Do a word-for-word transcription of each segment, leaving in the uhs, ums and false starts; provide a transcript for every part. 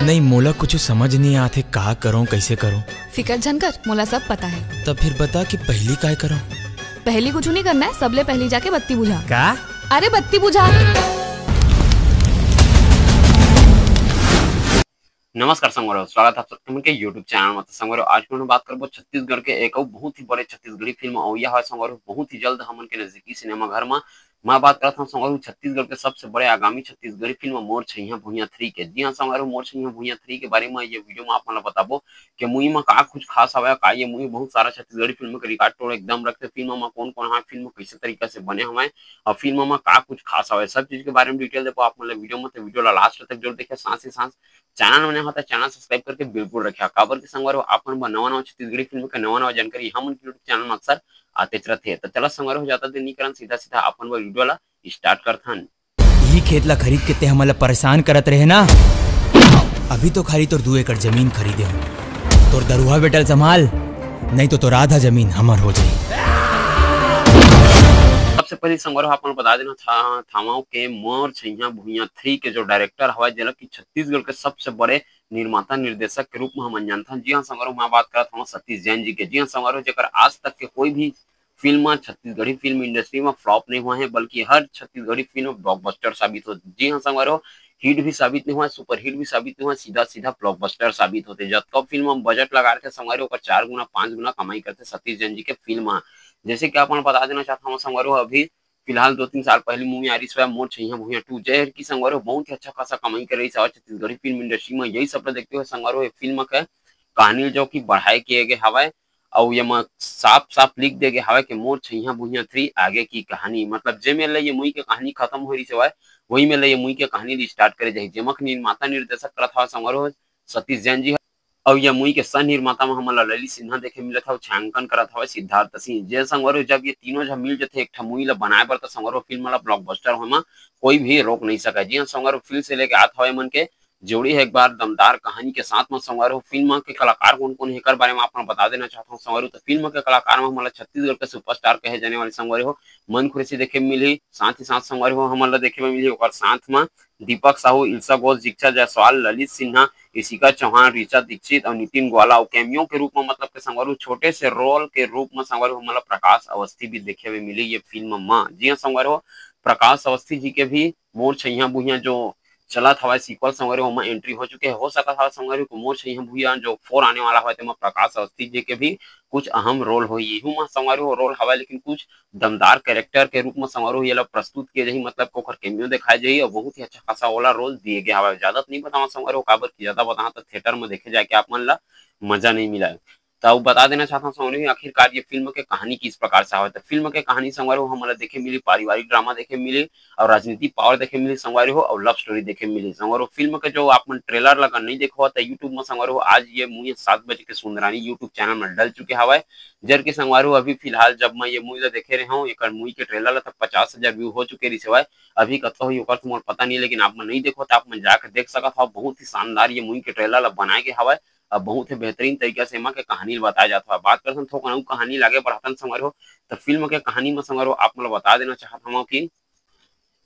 नहीं, मोला कुछ समझ नहीं आथे, का करूं, कैसे करूं? फिकर झन कर, मोला सब पता है। तब फिर बता कि पहली काय करूं? पहली कुछ नहीं करना है, सबले पहली जाके बत्ती बुझा। का? अरे बत्ती बुझा। नमस्कार संगवारी हो, स्वागत है आप सबके हमन के YouTube चैनल में। तो संगवारी हो, आज हमन बात करबो छत्तीसगढ़ के एक अउ बहुत ही बड़े छत्तीसगढ़ी फिल्म अवइया है संगवारी हो, बहुत ही जल्द हमन के नजदीकी सिनेमा घर में। मैं बात करत हूँ संगवारी हो, छत्तीसगढ़ के सबसे बड़े आगामी छत्तीसगढ़ी फिल्म मोर छइहां भुइयां थ्री के। जी हाँ संगवारी हो, मोर छइहां भुइयां थ्री के बारे में ये वीडियो में आप मन ला बताबो कि मूवी में का कुछ खास हवय, का ये मूवी बहुत सारा छत्तीसगढ़ी फिल्म के रिकॉर्ड तोड़ एकदम रखते, फिल्म में कौन कौन हा फिल्म कैसे तरीका से बने हवय और फिल्म में का कुछ खास हवय, सब चीज के बारे में डिटेल देबो आप मन ला वीडियो में। तो वीडियो ला लास्ट तक जरूर देखिए, साथ ही साथ चैनल में नया हो तो चैनल सब्सक्राइब करके बिल्कुल रखिए, काबर के संगवारी हो आप मन बर नवा नवा छत्तीसगढ़ी फिल्म के नवा नवा जानकारी हमन के YouTube चैनल में अक्सर आतेच रथे। तो चला संगवारी हो, ज्यादा देर नहीं करन, सीधा सीधा आप मन बर वीडियो ला स्टार्ट करथन। यही खेत ला खरीद के ते हमन ला परेशान करत रहे ना, अभी तो खाली तोर दू एकड़ जमीन खरीदे हूँ। तोर दरुहा बेटा ल संभाल, नहीं तो तोर आधा जमीन हमर हो जाई। सबसे पहले संगवारी हो आप मन ला बता देना था, थावव के मोर छइहां भुइयां थ्री के जो डायरेक्टर हवय, जेला कि छत्तीसगढ़ के सबसे बड़े निर्माता निर्देशक के रूप में हमन जानथन। जी हाँ संगवारी हो, मैं बात करत हूँ सतीश जैन जी के। जी हाँ संगवारी हो, जेकर आज तक के कोई भी फिल्म ह छत्तीसगढ़ी फिल्म इंडस्ट्री में फ्लॉप नहीं हुआ है, बल्कि हर छत्तीसगढ़ी फिल्म ब्लॉकबस्टर साबित हो। जी हाँ संगवारी हो, हिट भी साबित नहीं हुआ है, सुपरहिट भी साबित नहीं हुआ है, सीधा सीधा ब्लॉकबस्टर साबित होते। जतका फिल्म हम बजट लगा रखे संगवारी हो, ओकर चार गुना पांच गुना कमाई करते सतीश जैन जी के फिल्म ह। जैसे कि आप मन बता देना चाहता हूँ संगवारी हो, अभी फिलहाल दो तीन साल पहले मूवी आ रही है मोर छइहां भुइयां टू, जेहर की संगवारी हो बहुत ही अच्छा खासा कमाई कर रही है छत्तीसगढ़ी फिल्म इंडस्ट्री में। यही सब ला देखते हुए संगवारी हो ये फिल्म के कहानी जो कि बढ़ाए किए गए हवय, अउ ये म साफ साफ लिख दे गे हवय कि मोर छइहां भुइयां थ्री आगे की कहानी, मतलब जे मेर ले ये मूवी के कहानी खत्म हो रही हवय, वही मेर ले ये मूवी के कहानी स्टार्ट करे जाही। जेमा के निर्माता निर्देशक करत हवय संगवारी हो सतीश जैन जी ह। अउ ये मूवी के सह निर्माता म हमन ला ललित सिन्हा देखे मिलत हवय, छायांकन करत हवय सिद्धार्थ सिंह। जे संगवारी हो, जब ये तीनों झन मिल जथे एक ठा मूवी ला बनाए बर, त संगवारी हो फिल्म ला ब्लॉकबस्टर होए म कोई भी रोक नहीं सकय। जी हाँ संगवारी हो, फिर से लेके आत हवय मन के जोड़ी है एक बार दमदार कहानी के साथ में संगवारी हो। फिल्म के कलाकार कौन कौन है एकर बारे में आप मन बता देना चाहता हूँ संगवारी हो। तो फिल्म के कलाकार में हमन ला छत्तीसगढ़ के सुपरस्टार कहे जाने वाले संगवारी हो मन कुरैशी देखे मिलही, साथ ही साथ संगवारी हो हमन ला देखे में मिलही ओकर साथ में दीपक साहू, इल्सा घोष, दीक्षा जायसवाल, ललित सिन्हा, इशिका चौहान, ऋचा दीक्षित और नितिन ग्वाला और कैमियो के रूप में, मतलब के संगवारी हो छोटे से रोल के रूप में संगवारी हो हमन ला प्रकाश अवस्थी भी देखे में मिलही ये फिल्म में। जी हाँ संगवारी हो, प्रकाश अवस्थी जी के भी मोर छइहां भुइयां जो चलत हवय सीक्वल संगवारी हो, ओमा एंट्री हो चुके हे। हो सकत हवय संगवारी हो, मोर छइहां भुइयां जो फोर आने वाला हवय, तेमा प्रकाश अवस्थी जी के भी कुछ अहम रोल होही। इहू म संगवारी हो रोल हवय, लेकिन कुछ दमदार कैरेक्टर के रूप म संगवारी हो, येला प्रस्तुत किए जाही, मतलब ओखर कैमियो दिखाए जाही और बहुत ही अच्छा खासा ओला रोल दिए गए हवय। ज्यादा तो नहीं बतावा संगवारी हो, काबर कि ज्यादा बताहा तो थिएटर में देखे जाके आप मन ला मजा नहीं मिला। तो बता देना चाहता हूँ संगवारी हो, आखिरकार ये फिल्म के कहानी किस प्रकार से हवय। तो फिल्म के कहानी संगवारी हो हमन ला देखे मिली, पारिवारिक ड्रामा देखे मिली और राजनीतिक पावर देखे मिली संगवारी हो और लव स्टोरी देखे मिली संगवारी हो। फिल्म के जो आप मन ट्रेलर ला नहीं देखो तो YouTube में संगवारी हो आज ये मूवी सात बजे के सुंदरानी YouTube चैनल में डल चुके हवय, जर के संगवारी हो अभी फिलहाल जब मैं ये मूवी ला देखे रहे हूँ, एक मूवी के ट्रेलर ला तक पचास हजार व्यू हो चुके रही हवय। अभी कतका होही ओकर तो मोर पता नहीं, लेकिन आप मन नहीं देखो तो आप मन जाकर देख सकत हव। बहुत ही शानदार ये मूवी के ट्रेलर ला बनाए गए हवय। अब बहुत ही बेहतरीन तरीका से एमा के कहानी ल बताया जात हवय। बात करथन थोकन अउ कहानी लागे बढ़ाथन संगवारी हो, त फिल्म के कहानी म संगवारी हो आप मन ल बता देना चाहत हवं कि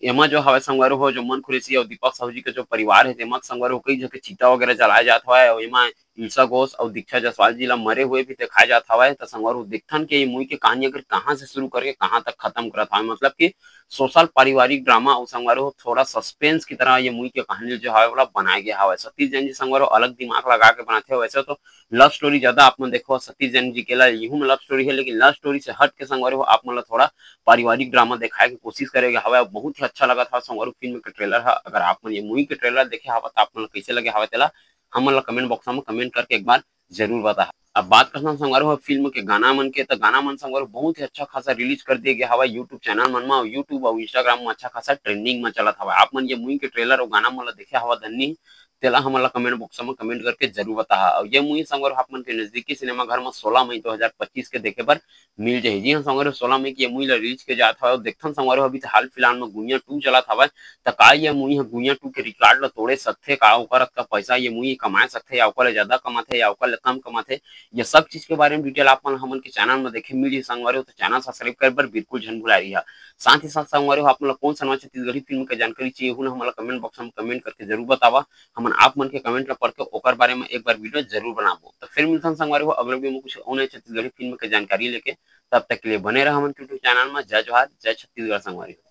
एमा जो हवय संगवारी हो, जो मन कुरैशी अउ दीपक साहू जी के जो परिवार हे, तेमा संगवारी हो कई जगह चिता वगैरह जलाए जात हवय अउ एमा ईशा घोष अउ दीक्षा जायसवाल जी ला मरे हुए भी दिखाए जात हवय। त संगवारी हो देखथन कि ये मूवी के कहानी अगर कहाँ से शुरू करके कहाँ तक खत्म करत हवय, मतलब कि सोशल पारिवारिक ड्रामा अउ संगवारी हो थोड़ा सस्पेंस की तरह ये मूवी के कहानी जो हवय ओला बनाए गया हवय। सतीश जैन जी संगवारी हो अलग दिमाग लगा के बनाथे। वैसे तो लव स्टोरी ज्यादा आप मन देखो सतीश जैन जी के ला, इहू में लव स्टोरी है, लेकिन लव स्टोरी से हट के संगवारी हो आप मन ला थोड़ा पारिवारिक ड्रामा दिखाए के कोशिश करे गया हवय। बहुत ही अच्छा लगत हवय संगवारी हो फिल्म के ट्रेलर ह। अगर आप मन ये मूवी के ट्रेलर देखे हवय त आप मन ला कैसे लगे हवय तेला हमन ला कमेंट बॉक्स में कमेंट करके एक बार जरूर बताहा। अब बात करथन संगवारी हो फिल्म के गाना मन के, त गाना मन संगवारी हो बहुत ही अच्छा खासा रिलीज कर दिए गया हवय YouTube चैनल मन म, YouTube अउ Instagram म अच्छा खासा ट्रेंडिंग म चलत हवय। आप मन ये मूवी के ट्रेलर अउ गाना मन ला देखे हवय धन्नी, तेला हमन ला कमेंट बॉक्स म कमेंट करके जरूर बताहा। अउ ये मूवी संगवारी हो आप मन के नजदीकी सिनेमा घर म सोलह मई दो हज़ार पच्चीस के देखे बर मिल जाही। जी हाँ संगवारी हो, सोलह मई के ये मूवी ला रिलीज के जात हवय। अउ देखथन संगवारी हो अभी तो हाल फिलहाल म गुइयां टू चलत हवय, त का ये मूवी ह गुइयां टू के रिकॉर्ड ला तोड़े सकथे? का ओकर अतका पैसा ये मूवी कमाए सकथे, या ओकर ले ज्यादा कमाथे, या ओकर ले कम कमाथे? ये सब चीज के बारे में डिटेल आप मन हमन के चैनल में देखे मिलही संगवारी हो, तो चैनल सब्सक्राइब करे बर बिल्कुल झन भुलाए रहिहा। साथ ही साथ संगवारी हो आप मन ला कौन सा नवा छत्तीसगढ़ी फिल्म के जानकारी चाहिए, उहू ला हमन ला कमेंट बॉक्स में कमेंट करके जरूर बतावा। हमन आप मन के कमेंट ला पढ़ के ओकर बारे में एक बार वीडियो जरूर बनाबो। तो फिर मिलथन संगवारी हो अगले वीडियो में कुछ अउ नए छत्तीसगढ़ी फिल्म के जानकारी लेके। तब तक के लिए बने रहा हमन के YouTube चैनल में। जय जोहार, जय छत्तीसगढ़ संगवारी हो।